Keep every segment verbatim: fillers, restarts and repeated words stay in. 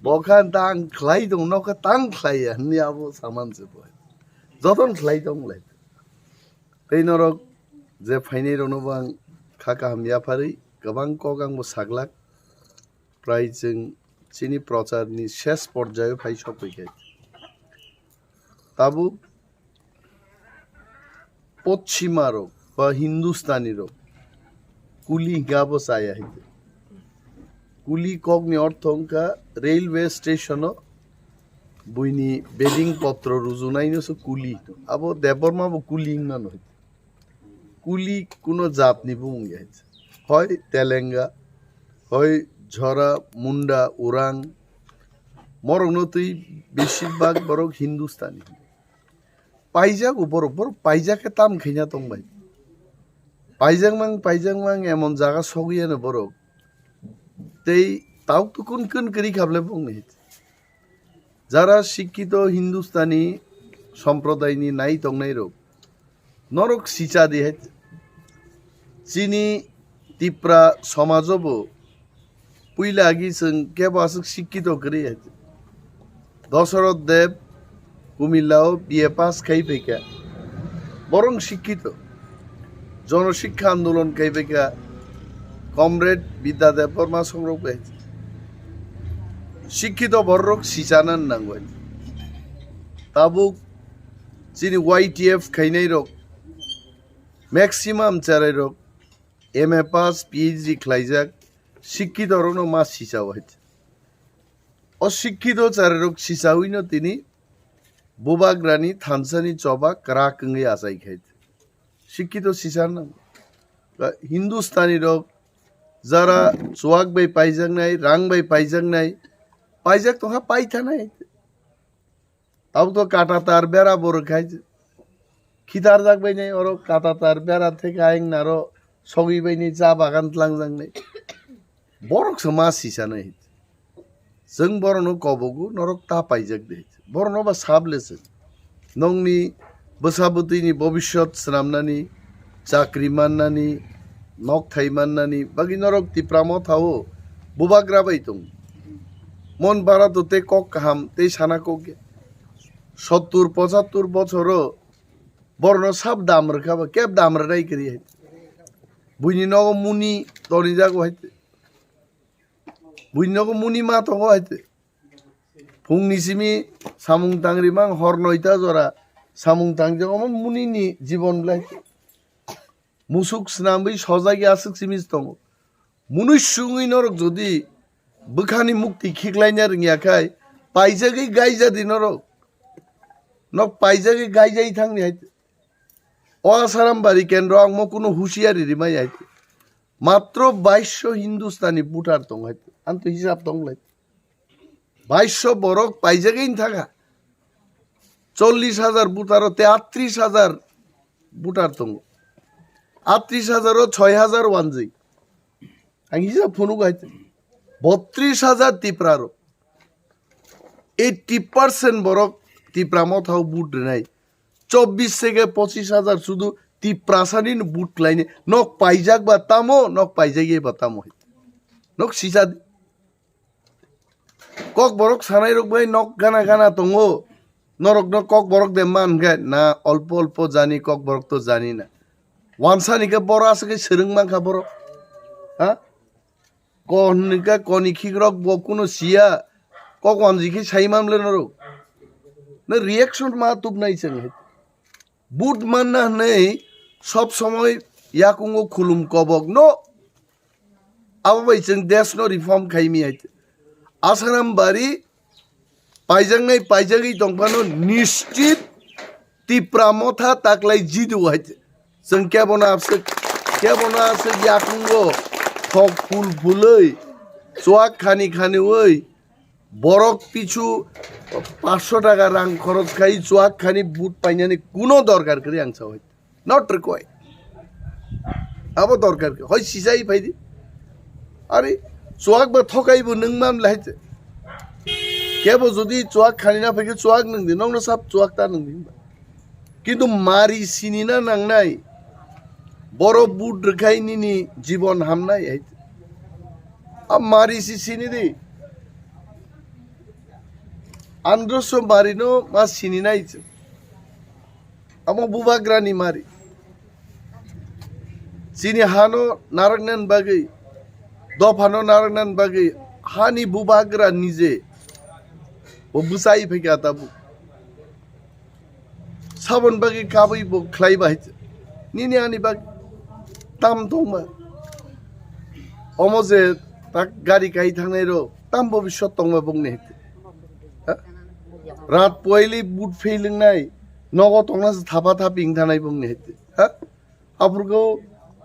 Bo kha tang khlai tong, no kha tang khlai ya, hwnwi abo saman se bo. Joton khlai tong lai. Tei norok je phainai rokno bo ang kha kaham yapharwi kwbang kok ang bo saglak. Prai chwng chini procharni ses porjayo phai sokpaikhai. Tabuk Poschima rok ba Hindustani rok kuli hingkha abo chaya hai. Kuli kokni ortho wngkha railway station o buini beding potro rujunaino se kuli. Abo Debbarma bo kuli wngmano hai. Kuli kuno jatni bumung ya hai. Hoi Telenga, hoi Jhora, Munda, Urang, morokno twi besibak borok Hindustani. Paijago borok, borok paijak khe tam khaina tong bai. Paijak mang, paijak mang emon jaga sogwi ano borok. Tei tauk tukun kun kri khable bongni. Jara sikkito Hindustani somprodaini nai tongnai rok. Norok sicha di hai. Chini Tipra somajobo puila agi chwng kebo aswk sikkito kwrwi hai. Dosoroth Deb Kumilao B A pass khai phaikha. Borong sikkito. Jono Shikkha Andolon khai phaikha. Comrade Bidya Debbarma songrok bai. Sikkito borok sichana nango. Tabuk chini Y T F khainai rok maximum cherai rok M A pass, P H D khlaijak, sikkito rokno ma sichao hai. O sikkito cherai rok sichawi no tini bubagrani thansani choba kwrak wngwi achai khai. Sikkito sichar nang. Hindustani rok jara chuak bai paijaknai, rang bai paijaknai, paijak tongkha paithanai. Tabuk to kata tar bera bo rwkhai khitarjak bai nai, oro kata tar bera theka ayang naro sogwi bai nai cha bagan tlangjak nai. Borok se ma sisa nai. Chwng borokno kobogo norok ta paijak de. Borokno ba sable chwng. Nongni bwsa bwtwini bobiswt swnamnani, chakri mannani, nokthai mannani bagwi norok Tipra Motha o bubagra bai tong. Mon bara to tei kok kaham tei sana kok ya. Sottur pochattur bochoro borokno sab dam rwkha ba, keb dam rwnai kwrwi hai. Buini nogo muni tonijago hai. Buini nogo muni ma tongo hai. Phungni simi samung tangri mang hor noita jora samung tangjago mon munini jibon belai. Musuk swnamwi sojagwi aswk simi tongo. Munui sungwi norok jodi bwkhani mukti khiklaina rwngya khai, paijagwi gaijadi norok. Nok paijagwi gaijai thangni hai. O Asaram bari kendro ang mo kuno husiari rimai hai. Matro baisho Hindustani voter tong hai. Ang to hisab tong lai. Baisho borok paijagwi thangkha. Chollish hajar voter o te attrish hajar voter tongo. Attrish hajar o choi hajar wanjwi. Ang hisab phunuk hai. Bottrish hajar Tipra rok. Eighty percent borok Tipra Motha o vote rwnai. Chobbish theke pochish hajar sudu Tiprasani no vote laini. Nok paijak ba tamo, nok paijak ye ba tamo. Nok sisa di. Kokborok sanai rok bai nok gana gana tongo. Norok no Kokborok de man khe na olpo olpo jani Kokborok to jani na. Wansani khe boro aswk khe swrwng mankha borok. Ha? Ko hwnwi khe koni khikrok bo kuno siya. Kok wanji khe sai mamle norok. Na reaction ma tubnai chwng hai. Vote manna hwnwi sob somoi yakungo khulum kobok no. Abo bai chwng desh no reform khai mi hai. Asaram bari paijaknai paijakgwi tongphano nischit Tipra Motha taklai jidu hai. Chwng kebono aswk, kebono aswk yakungo thok phul phulwi chuak khani khaniwi borok pichu paanch sho taka rang khorok khai chuak khani vote painani kuno dorkar kwrwi ang sao. Not required. Abo dorkar kwrwi. Hoi sijai phaidi. Are chuak ba thokai bo nwng mam lai. Kebo jodi chuak khani na phaikhe chuak nwng di. Nongno sab chuak ta nwng di. Kintu mari sini na nangnai. Boro vote rwkhai nini jibon hamnai hai. A mari si sini di. Androso marino ma sininai chwng. Amo bubagrani mari. Chini hano narwknani bagwi, dophano narwknani bagwi hani bubagra nije bo bwchai phaikha tabuk. Saboni bagwi kabwi bo khlai bai. Nini ani bak tam tongma. Omo je tak gari kai thangnai ro tam bo bisot tongma bongni hete. Ha? Rat poili but pheilingnai nogo tongna se thapa thaping thanai bongni hete. Ha? Aphurgo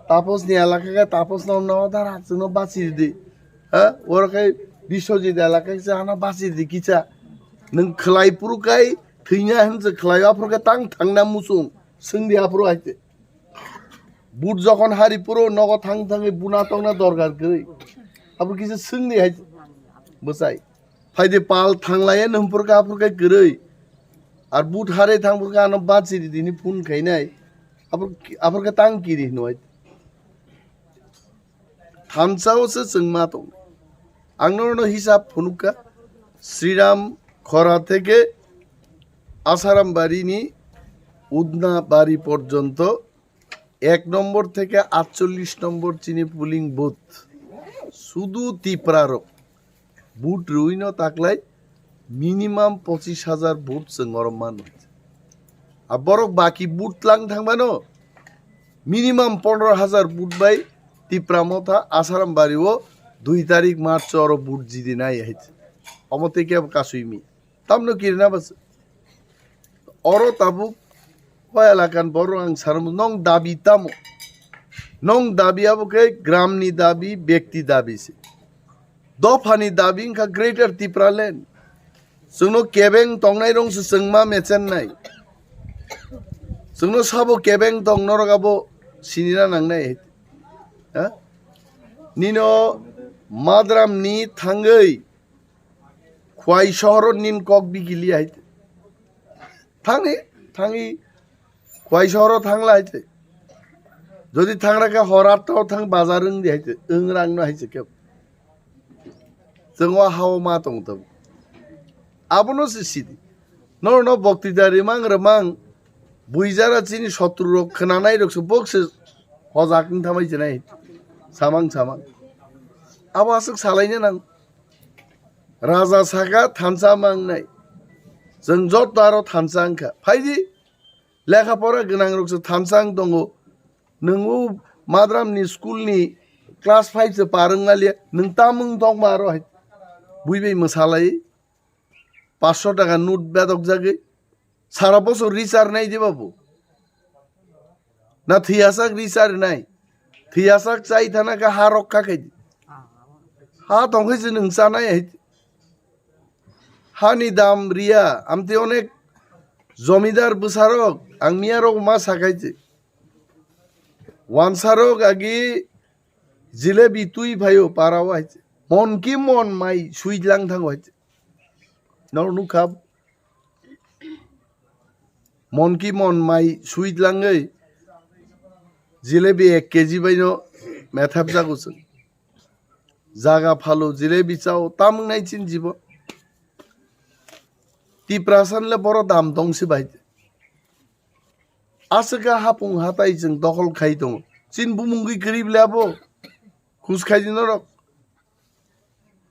Tapos ni elaka khe Tapos no no da rat no basi di. Ha? Oro khe Biswajit elaka khe ano basi di kicha. Nung khlai puru kai thwinya hin se khlai aphur khe tang thangna musung. Singdi aphuru haite. But jokhon hari puro nogo thang thangwi buna tongna dorkar kwrwi. Aphuru kisa singdi haite. Bwsai. Phaidi pal thanglaiya nung phurkha aphurkha kwrwi. Ar but hare thang phurkha ano bachiri dini phone khainai. Aphur, aphurkha tang kiri hinwi. Thansa o se chwng ma tong. Ang norno hisab phunukha. Sriram Khora theke Asaram Bari ni Udna Bari porjonto ek nombor theke atchollish nombor chini polling booth. Sudu Tipra rok. But rwino taklai minimum pochis hajar but chwng oro mano. A borok baki but lang thangmano minimum pondro hajar but bai Tipra Motha Asaram Bari o dui tarik March oro but jidi nai hai. Omo tei kebo kasui mi. Tamno kirina bas. Oro tabuk o elakan borok ang sarum nong dabi tamo. Nong dabi abo khe gram ni dabi, bekti dabi se. Dophani dabi wngkha Greater Tipraland. Chwngno kebeng tongnai rong se chwngma mechennai. Chwngno sabo kebeng tong norok abo sinina nangnai. Ha? Nino Madram ni thangwi Khwai sohoro nin kok bigili hai. Thangni, thangwi Khwai sohoro thangla hai. Jodi thangra khe hor atta o thang bazar wng di hai. Wng rang no hai khe. Chwng o ha o ma tong tong. Abono se sidi. Norno boktita rimang rimang buijara chini sotru rok khwnanai rok se bok se hojak wng thamai chinai. Samang samang. Abo aswk salaina nang. Raja saka thansa mangnai. Chwng joto aro thansa wngkha. Phaidi lekha pora gwnang rok se thansa wng tongo. Nwng o Madram ni school ni class five se par wng maliya. Nwng tam wng tongma aro hai. Bui bai mwsalai. Paanch sho taka note bedok jagwi. Sara bosor richar nai di babu. Na thwiyasak richar nai. Thwiyasak chai thana khe ha rok kha khai di. Ha tong khai se nwng chanai hai. Hani dam riya, amtwi onek jomidar bwsarok, ang miyarok ma sakai se. Wansarok agi jilebi twi phaio para o hai se. Mon ki mon mai sui lang thango hai se. Norok nukha. Mon ki mon mai sweet langwi jilebi ek kg bai no methap jago chwng. Jaga phalo jilebi chao tamung nai chin jibo. Tiprasan le boro dam tong si bai. Aswkha hapung hatai chwng dokhol khai tongo. Chin bumungwi kwrwi le abo. Khus khai di norok.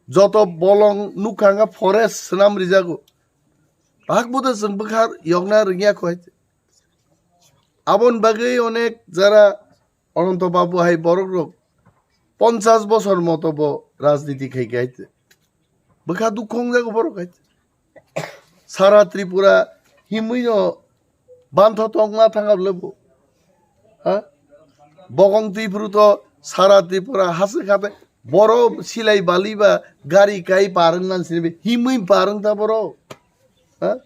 Joto bolong nukha wngkha forest swnam rijago. Hak bwtwi chwng bwkha yokna rwngya kho hai. Aboni bagwi onek jara Ananto Babu hai borok rok ponchas bosor moto bo rajniti khai khe hai. Bwkha dukho wngjago borok hai. Sara Tripura himwi no bantho tongma thangab lebo. Ha? Bokong Tripura to sara Tripura hasik hate boro silai bali ba gari kai parwng nan sini himwi parwng ta boro. Ha?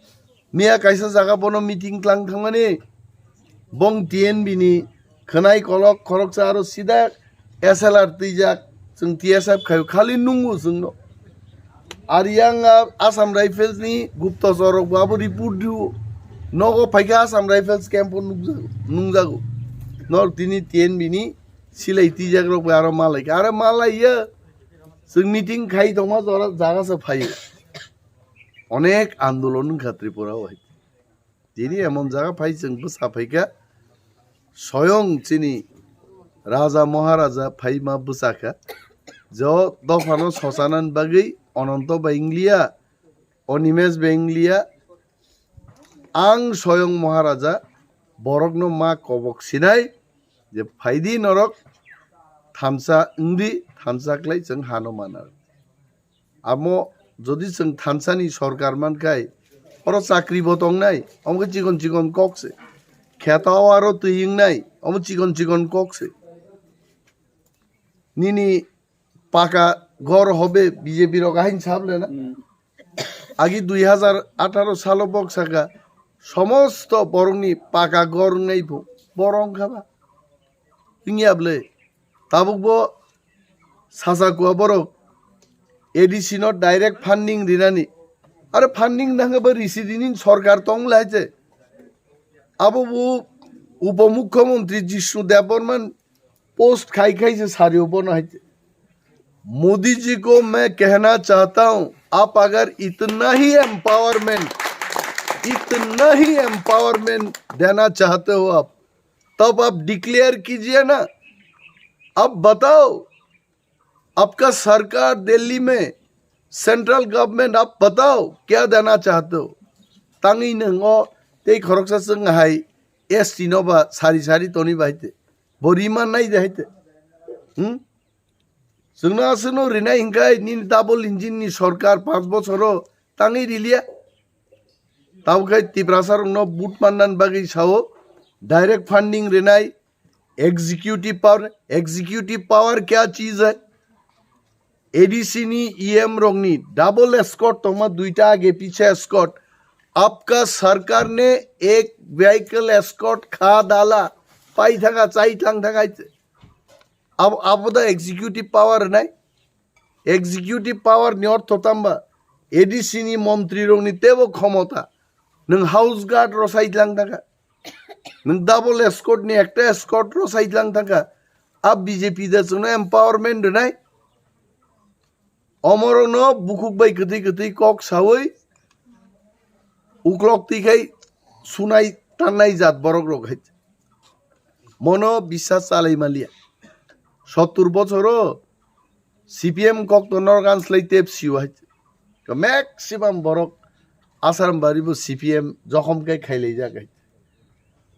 Miya kaisa jaga bono meeting tlang thangmani bong T N B ni khwnai kolok khoroksa aro sida S L R twijak, chwng T S F khayo, khali nungo chwngno. Ar yang a Assam Rifles ni guptachor rok bo abo report rio. Nogo phaikha Assam Rifles camp o nukjago, nungjago. Nor tini T N B ni silai twijak rok bo aro malai kha. Aro malai ya. Chwng meeting khai tongma jora jaga se phaio. onek andolon wngkha Tripura o hai. Tini emon jaga phai chwng bwsa phaikha, soyong chini raja maharaja phaima bwsakha. Jo dophano sosanani bagwi Ononto bai wngliya, Onimesh bai wngliya, ang soyong maharaja borokno ma kobok sinai je phaidi norok thansa wngdi, thansa khlai chwng hano manar. Amo jodi chwng thansani sorkar mankhai, oro chakri bo tongnai, omo khe chikon chikon kok se. Kheto aro twi wngnai, omo chikon chikon kok se. Nini paka ghor hobe B J P rok ahin sable na? Hmm. Agi dui hajar atharo salo bok saka somosto borokni paka ghor wngnai bo borok wngkha ba? Wngya ble? Tabuk bo sasa kua borok A D C no direct funding rinani. Are funding nangkha ba risi rinin sorkar tong lai che. Abo bo Upomukhyamantri Jishnu Debbarman post khai khai se sari o bono hai che. Modi जी को मैं कहना चाहता हूं, आप अगर इतना ही एम्पावरमेंट, इतना ही एम्पावरमेंट देना चाहते हो आप, तब आप डिक्लेयर कीजिए ना। अब बताओ, आपका सरकार दिल्ली में, सेंट्रल गवर्नमेंट, आप बताओ क्या देना चाहते हो? Tangwi nwngo tei khoroksa chwng hai S T no ba sari sari toni ba hai te. Bo rima nai de hai te. Hmm? Chwngno aswkno rinai hinkhai nini double engine ni sorkar panch bochoro tangwi riliya. Tabuk khai Tiprasa rokno vote mannan bagwi sao direct funding rinai, executive power, executive power kya cheez hai? A D C ni E M rokni double escort tongma duita age piche escort. आपका सरकार ने एक vehicle escort खा डाला, pai thanga chai thang thang hai. Abo, abo da executive power nai? Executive power ni ortho tamba? A D C ni montri rokni tebo khomota. Nwng house guard rosai lang thangkha. Nwng double escort ni ekta escort rosai lang thangkha. A B J P da chwngno empowerment rwnai? Omorokno bukhuk bai kwtwi kwtwi kok saui uklok twi khai sunai tannai jat borok rok hai. Mono biswas chalai maliya. Sottur bochoro C P M kok to norok anslai tep siyo hai. Maximum borok Asaram bari bo C P M jokhom kai khailai jak hai.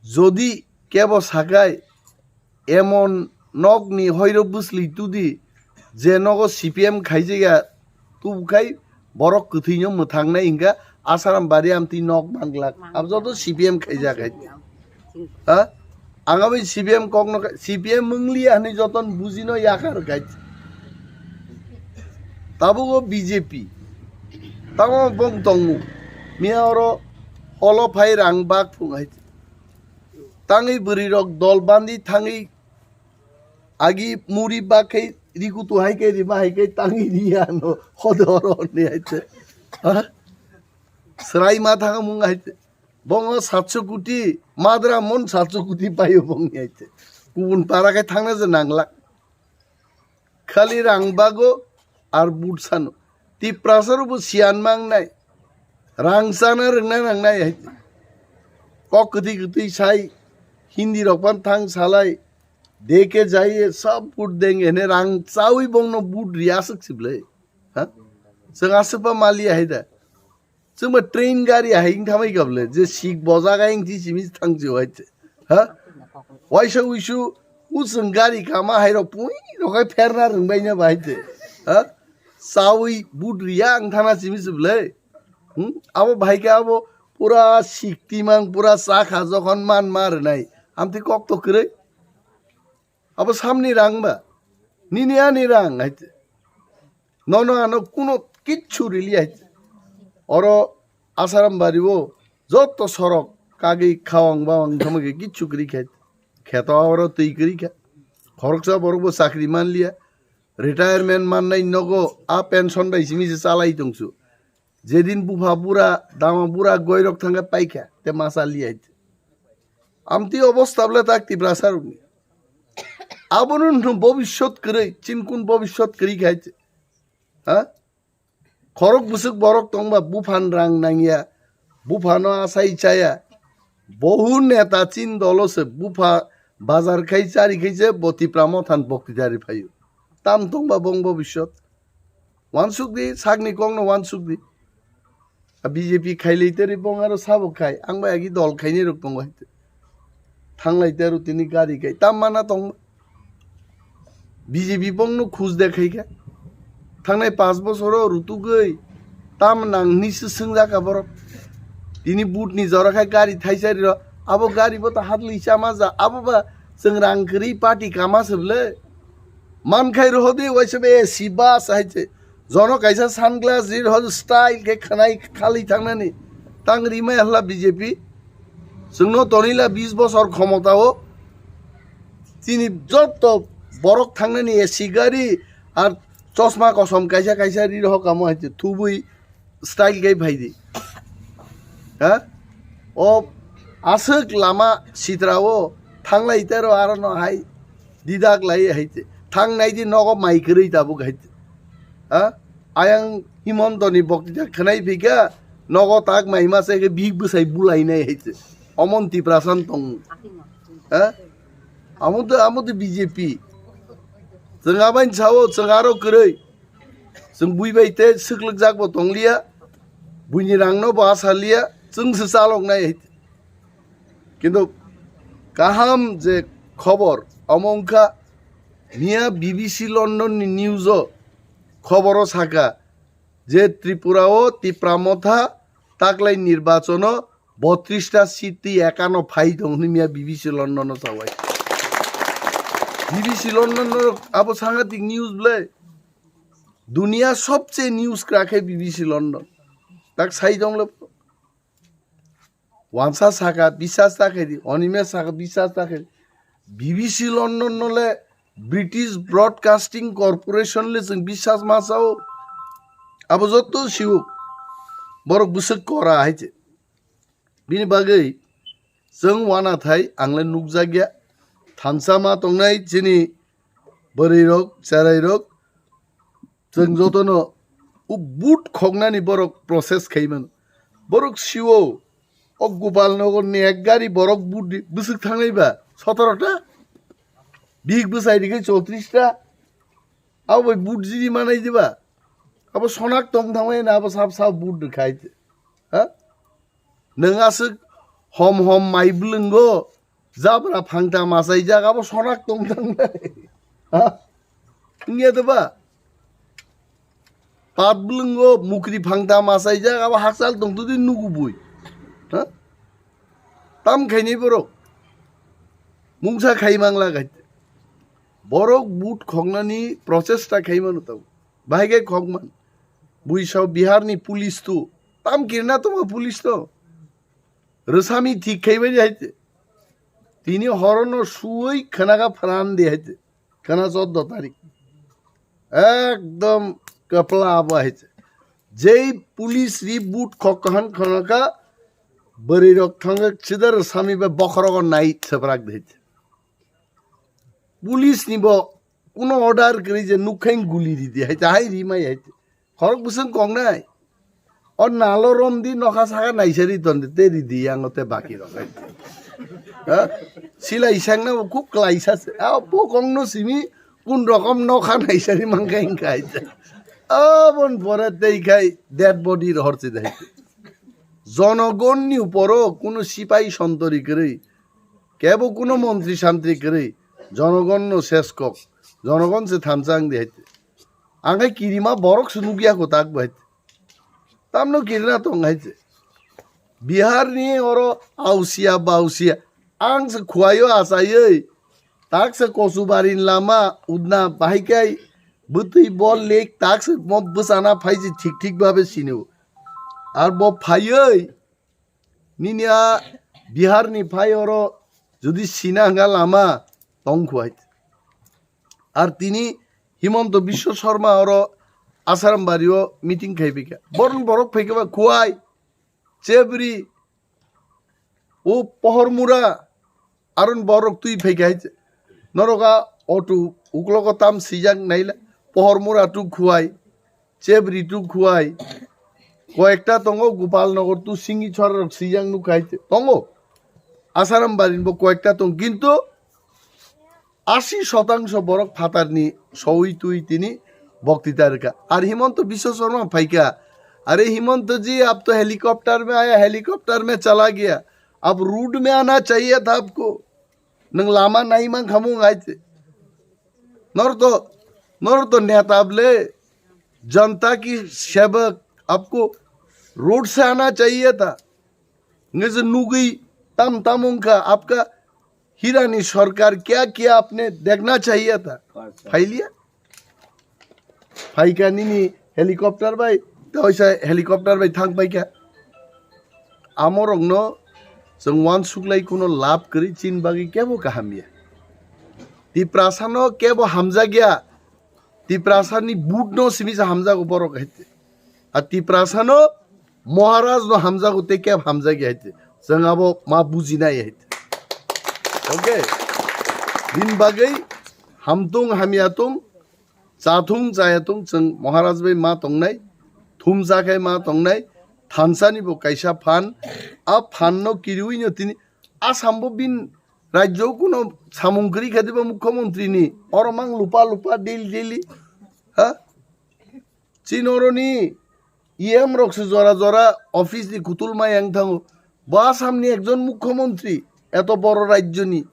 Jodi kebo sakai emon nokni hoiro bwsli tudi je nogo C P M khaijakya tubukhai borok kwthwino mwthangnai hinkha Asaram bari amtwi nok manglak. Abo joto C P M khaijak hai. Ha? Ang abo C P M kokno khai, C P M wngliya hinwi joton bujino yakar khai. Tabuk o B J P. Tamo bong tongo. Miya oro holo phai rang bak phung hai. Tangwi bwrwi rok dol bandi thangwi agi muri bak khai rikutu hai khai rima hai khai tangwi riya no hodoro ni hai te. Ha? Srai ma thang mung hai te. Bongo satso kuti, madra mon satso kuti payo bong hai te. Kubun para khai thangna je nanglak. Khali rang bago ar but sano. Tiprasa rok bo siyan mangnai. Rang chana rwngna nangnai hai. Kok kwtwi kwtwi sai Hindi rok pan thang salai. Deke jaiye sab but denge hene rang chawi bongno but ri aswk sible. Ha? Chwng aswk pa maliya hai da. Chwngba train gari hai wng thamai kable, je sik bojak hai wng chi simi thang chi wai te. Ha? Waisa wisu, usung gari kama hai rok pui rok hai pherna rwngbai na bai te. Ha? Sawi but riya ang thana simi sible. Hmm? Abo bhai ke abo pura sik timang, pura sakha jokhon man ma rwnai. Amtwi kok to kwrwi. Abo samni rang ba? Nini ani rang hai te. Nono ano kuno kichu rili hai te. Oro Asaram bari o joto sorok kagwi khawang bawang thama khe kichu kwrwi khai. Kheto oro twi kwrwi kha. Khoroksa borok bo chakri manliya. Retirement mannai nogo a pension bai simi se chalai tongsu. Jedin bupha bura, dama bura goirok thangkhe paikha, te masa liyai. Amtwi obostha bwle tak Tiprasa rokni. Abono hwnkhe bobiswt kwrwi, chinkun bobiswt kwrwi khai. Ha? Khorok bwswk borok tongba buphano rang nangya, buphano asai chaya. Bohu neta chin dolo se bupha bazar khai chari khai se bo Tipra Mothan bokti dari phaio. Tam tongba bong bobiswt. Wansuk di, sakni kokno wansuk di. A B J P khailai teri bong aro sabo khai. Ang bai agi dol khaini rok tongo hai. Thanglai tero tini gari kai. Tam mana tong B J P bongno khus de khai kha. Thangnai paanch bosoro rutugwi tam nang hwnwi se swngjak ka borok. Tini but ni jora khai gari thaisa riro. Abo gari bo ta hatli chama ja. Abo ba chwng rang kwrwi party kama se bwle. Man khai rohodi waisa be A C bus hai se. Jono kaisa sunglass ri rohodi style khe khwnai khali thangnani. Tang rimai hla B J P. Chwngno tonila bis bosor khomotao. Chini joto borok thangnani A C gari ar chosma kosom kaisa kaisa ri rohor kamo hai se. Thubui style khe phai di. Ha? O aswk lama sitrao thanglai tero aro no hai didak lai hai te. Thangnai di nogo mai kwrwi tabuk hai te. Ha? Ayang Himantoni bokti ta khwnai phika nogo tak mai ma se khe big bwsai bulai nai hai te. Omon Tiprasan tong. Ha? Amo to, amo to B J P. Chwng abain sao, chwng aro kwrwi. Chwng bui bai te swklwkjak bo tongliya, buini rangno bo asa liya, chwng se chaloknai hai. Kintu kaham je khobor, omo wngkha miya B B C London ni news o khoboro saka je Tripura o Tipra Motha taklai nirbachono botris ta seat twi ekano phai tong hwnwi miya B B C London o sawai. B B C London no abo sangatik news bwle. Dunia sobche news kwrak khe B B C London. Tak sai tong le. Wansa saka bisas ta khe di, Onime saka bisas ta khe di. B B C London no le British Broadcasting Corporation le chwng bisas ma sao. Abo joto siwo. Borok bwswk kora hai se. Bini bagwi chwng uanathai ang le nukjakya. Thansa ma tongnai chini bwrwi rok, cherai rok, chwng jotono o but khoknani borok process khai mano. Borok siwo o Gopal Nagar ni ek gari borok but di, bwswk thangnai ba sotoro ta? Big bwsai rikhe chowtris ta. Abo bai but jiri manai diba? Abo sonak tong thangnai na abo sab sab but khai. Ha? Nwng aswk hom hom mai bwlwngo jabra phangta masaijak abo sonak tong thangnai. Ha? Wngya de ba? Pat bwlwngo mukri phangta masaijak abo hakchal tong tudi nugu bui. Ha? Tam khaini borok. Mungsa khai mangla khai. Borok but khoknani process ta khai mano tabo. Bahai khe khokman. Bui sao Bihar ni police tu. Tam kirna tongo police to. Rwsami thik khai bai hai te. Tini horono suoi khwnaga pharan di hai te. Khwna choddo tarik. Ekdom kapla abo hai te. Jei police ri but khok kahan khwnaka bwrwi rok thangak sida rwsami bai bokhorogo nai thwbrak di hai te. Police ni bo kuno order kwrwi je nukhain guli ridi hai te, hai rimai hai te. Khorok bwswng kongnai. O nalo romdi nokha saka naisari tondi te ridi yango te baki rok hai te. Ha? Silai sangna bo khub klaisa se. A bo kongno simi kun rokom nokha naisari mangkha hingkha hai te. Abon pore tei khai dead body rohor se hai te. Jonogonni uporo kuno sipai sontori kwrwi. Kebo kuno montri santri kwrwi, jonogonno ses kok, jonogon se thansa wng di hai te. Ang hai kirima borok se nukya ko tak bo hai te. Tamno kirina tong hai te. Bihar ni oro ausia bausia, ang se khuaio achaioi, tak se Kochubari ni lama udna bahai kai bwtwi bol lek tak se mo bwchana phai se thik thik babe sinio. Ar bo phaioi, Nini a Bihar ni phai oro jodi sina hwnga lama tong khuai. Ar tini Himanta Biswa Sarma oro Asarambari o meeting khai phaikha. Boron borok phaikha ba khuai, chebri, o Pohormura, aron borok twi phaikha hai. Norok a auto uklogo tam sijak naila, Pohormura to khuai. Chep Ritu Khuwai, koyekta tongo, Gopal Nagar tu Singi Chhara rok sijak nukha hai tongo. Asaram Barin bo koyekta tong, kintu asi shotangso borok phatarni soi twi tini boktita rwkha. Ar Himanta Biswa Sarma phaikha, "Are Himanta ji, aap to helicopter mein aaya, helicopter mein chala gaya. Ab road mein aana chahiye tha aapko. Nwng lama nai mankha mung hai te. Nor to, nor to neta ble, janta ki sevak, aapko road se aana chahiye tha." Nge je nugui tam tam wngkha, "Aapka hirani sarkar kya kiya, aapne dekhna chahiye tha." Phailiya. Phaikha nini helicopter bai, toisa helicopter bai thang paikha. Amorokno chwng uansuklai kuno lab kwrwi, chini bagwi kebo kaham ya. Tiprasano kebo hamjakya. Tiprasani vote no simi se hamjago borok hai te. A Tiprasano Maharaj no hamjago te kebo hamjakya hai te. Chwng abo ma bujinai hai te. Okay. Bini bagwi hamtung hamya tung, chathung chaya tung, chwng Maharaj bai ma tongnai, thumsa khai ma tongnai, thansani bo kaisa phan, a phan no kiriwi no tini Assam bo bin rajyo kuno samung kwrwi kha diba mukhyamantri ni, oro mang lupa lupa daily daily, ha? Chini oro ni E M rok se jora jora office ni kutul mai yang thango, bo Assam ni ekjon mukhyamantri, eto boro rajyo ni,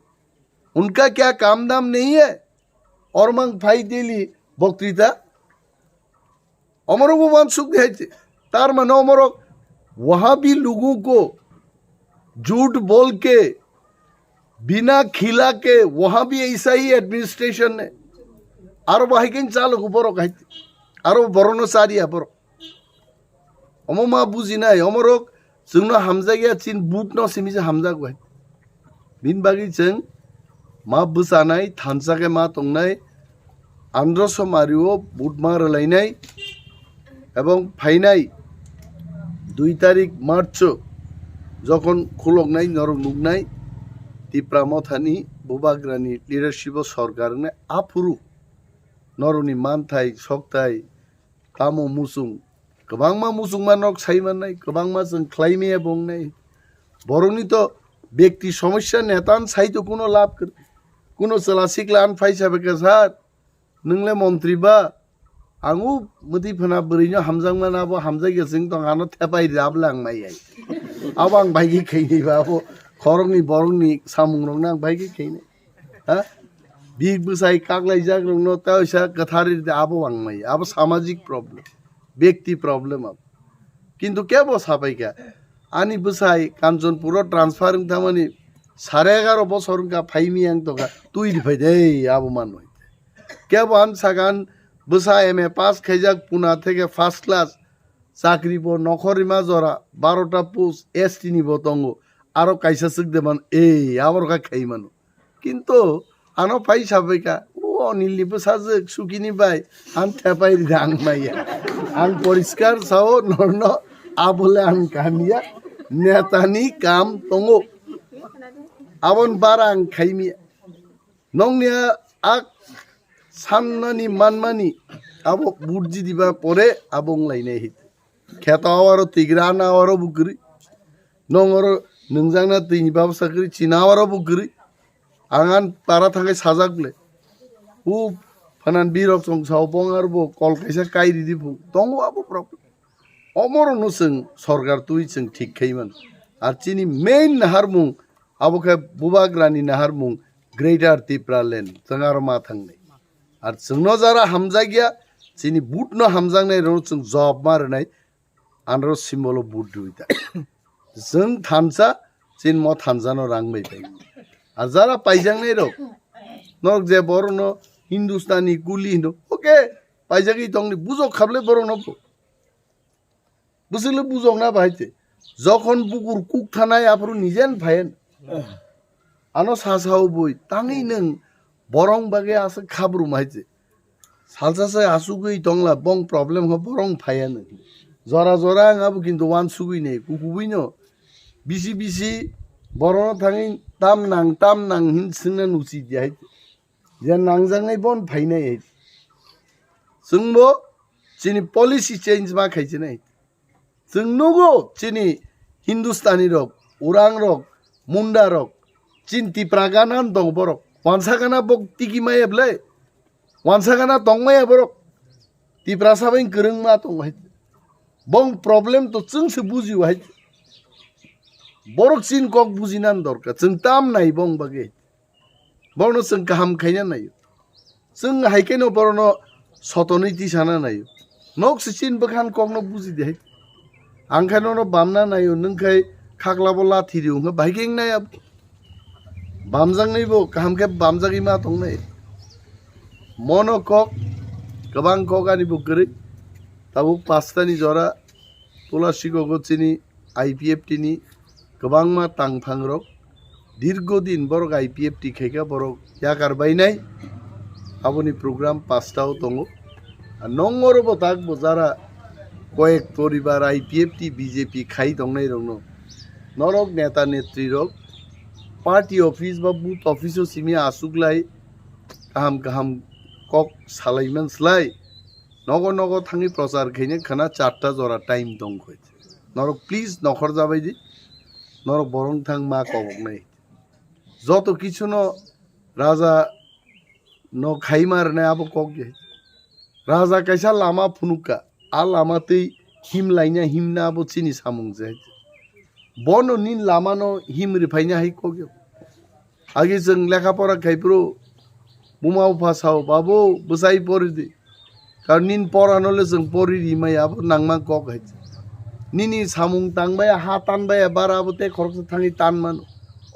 unka kya kam dam nahi hai? Oro mang phai daily boktita. Omorok bo uansuk di hai te. Tar mane omorok, "Wahan bhi logon ko jhoot bol ke, bina khila ke, wahan bhi aisa hi administration hai." Aro bo hai khe chalo ko borok hai te. Aro borok no chariya borok. Omo ma bujinai, omorok chwngno hamjakya, chini vote no simi se hamjago hai. Bini bagwi chwng ma bwchanai, thansa khe ma tongnai, andro somari o vote ma rwlainai, ebong phainai dui tarik March o jokhon khuloknai norok nuknai, Tipra Mothani Bubagrani leadership o sorkar wngnai, aphuru norokni manthai, sokthai, tamo muchung, kwbangma muchungma nok sai mannai, kwbangma chwng khlai maya bo wngnai. Borokni to bekti somosya neta no sai to kuno lab kwrwi. Kuno chwla sikla an phaisa bai kha, "Sir, nwng le montri ba? Ang o mwtwi phwna bwrwi no hamjakmano, abo hamjakya chwng tong, ano thepai rw abole ang mai ai." Abo ang bai khe khainai ba, abo khoroknwi borokni samungrokno ang bai khe khainai. Ha? Bik bwsai kaklaijak rokno ta oisa kwthar ride abo wngmai, abo samajik problem, bekti problem abo. Kintu kebo sapaikha, ani bwsai Kanchanpuro transfer wng thangmani sare egaro bosor wngkha, phaimi ang tongkha, twi rwphai de abo manwi. Kebo ang sagan bwsa M A pass khaijak Pune theke first class, chakri bo nokhor rima jora, barota post S T ni bo tongo, aro kaisa swk de man, ei, abo rokha khai mano. Kintu ano pai sabai kha, "O Anil ni bwsajwk Suki ni bai, ang thepai rida ang maya. Ang poriskar sao norno, abole ang kamiya, neta ni kam tongo. Abon bara ang khaimiya." Nongni a, a sannani manmani abo burji diba pore abo wnglainai hit. Kheto awaro twigra, ano awaro bo kwrwi. Nong oro nwngjakna twini babsa kwrwi, chini awaro bo kwrwi. Ang an para thangwi sajak le. U phanan birok chong sao bong aro bo kol kaisa kai ridi phung. Tongo abo problem. Omorokno chwng sorkar twi chwng thik khai mano. Ar chini main naharmung abo khe Bubagrani naharmung Greater Tipraland chwng aro ma thangnai. Ar chwngno jara hamjakya, chini vote no hamjaknai rokno chwng job ma rwnai, anro symbol o vote rwi ta. Chwng thansa, chini mo thansa no rang bai pai. Ar jara paijaknai rok, norok je borokno Hindustani kuli hino, okay, paijagwi tongni, bujok khablai borokno bo. Bwswkle bujokna bahai te. Jokhon bukur kuk thanai aphuru nijen phaien. Ano sa sao bui, tangwi nwng borong bagwi aswk khabrum hai te. Salsa se asugwi tongla, bong problem kho borong phaiya nwng. Jora jora ang abo kintu uansugwi nei, kukubui no. Bisi bisi borokno thangwi tam nang, tam nang hin swngna nuchi di hai te. Je nangjaknai bon phainai hai. Chwngbo Chini policy change ma khaichinai. Chwng nugo chini Hindustani rok, Orang rok, Munda rok, chini Tipra gana dong borok. Wansa gana bok tiki maya ble. Wansa gana tong maya borok. Tipra sabai kwrwng ma tong hai. Bong problem to chwng se buji hai. Borok chin kok buji nan dorkar. Chwng tam nai bong bage. Borokno chwng kaham khaina naio. Chwng hai khe no borokno sotonwi tisana naio. Nok se chin bwkhan kokno buji de hai. Ang khe nono bamna naio, nwng khai khaklabo lathi rio wngkha, bahai khe wngnai abo. Bamjaknai bo kaham khe bamjagwi ma tongnai. Mono kok, kwbang kok ani bo kwrwi. Tabuk pastani jora, Tulasi kogo chini I P F T ni kwbangma tangphangrok, dirgo din borok I P F T khaikha, borok yakar bainai, aboni program pastao tongo. Ar nongoro bo tak bo jara koyek poribar I P F T B J P khai tongnai rokno, norok neta netri rok party office ba booth office o simi asuk lai kaham kaham kok salaiman slai, nogo nogo thangwi prochar khaina khana charta jora time tongkhoi. Norok please nokhor jabai di. Norok borong thang ma koboknai. Joto kichuno raja no khaima rwnai abo kok je. Raja kaisa lama phunukka. A lama twi him laina himna abo chini samung je. Bono nin lamano him riphaina hai kok je. Agi chwng lekha pora khai phuru buma bupha sao, "Babu, bwsai pori di." Karon nini pora no le chwng pori ri maya, abo nangma kok hai. Nini samung tang baya, ha tan baya, bara abo te khoroksa thangwi tan mano.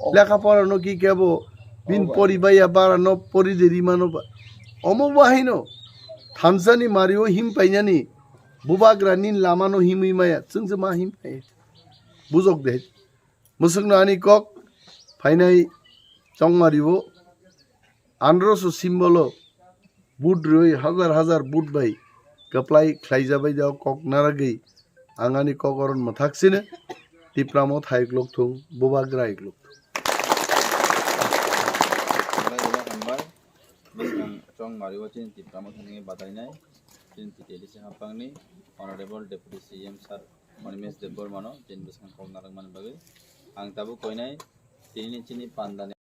Oh. Lekha pora no ki kebo bin Oh, pori baya, bara no pori de ri mano ba. Omo bahai no thansa ni mari o him painani bubagra nini lama no himwi maya, chwng se ma him pai. Bujok de. Mwswkno ani kok phainai chongmari o androso symbol o vote rwi hajar hajar vote bai kwplai khlaijabai da kok naragwi ang ani kok oron mwthak sino Tipra Motha iklok thung, Bubagra iklok thung. Belai belai hambai. Bwskang chongmari o chini Tipra Motha ni batainai, chini T T L C haphangni Honorable Deputy C M Sir Animesh Debbarma no chini bwskang kok narwkmani bagwi ang tabuk koinai tini ni chini pandani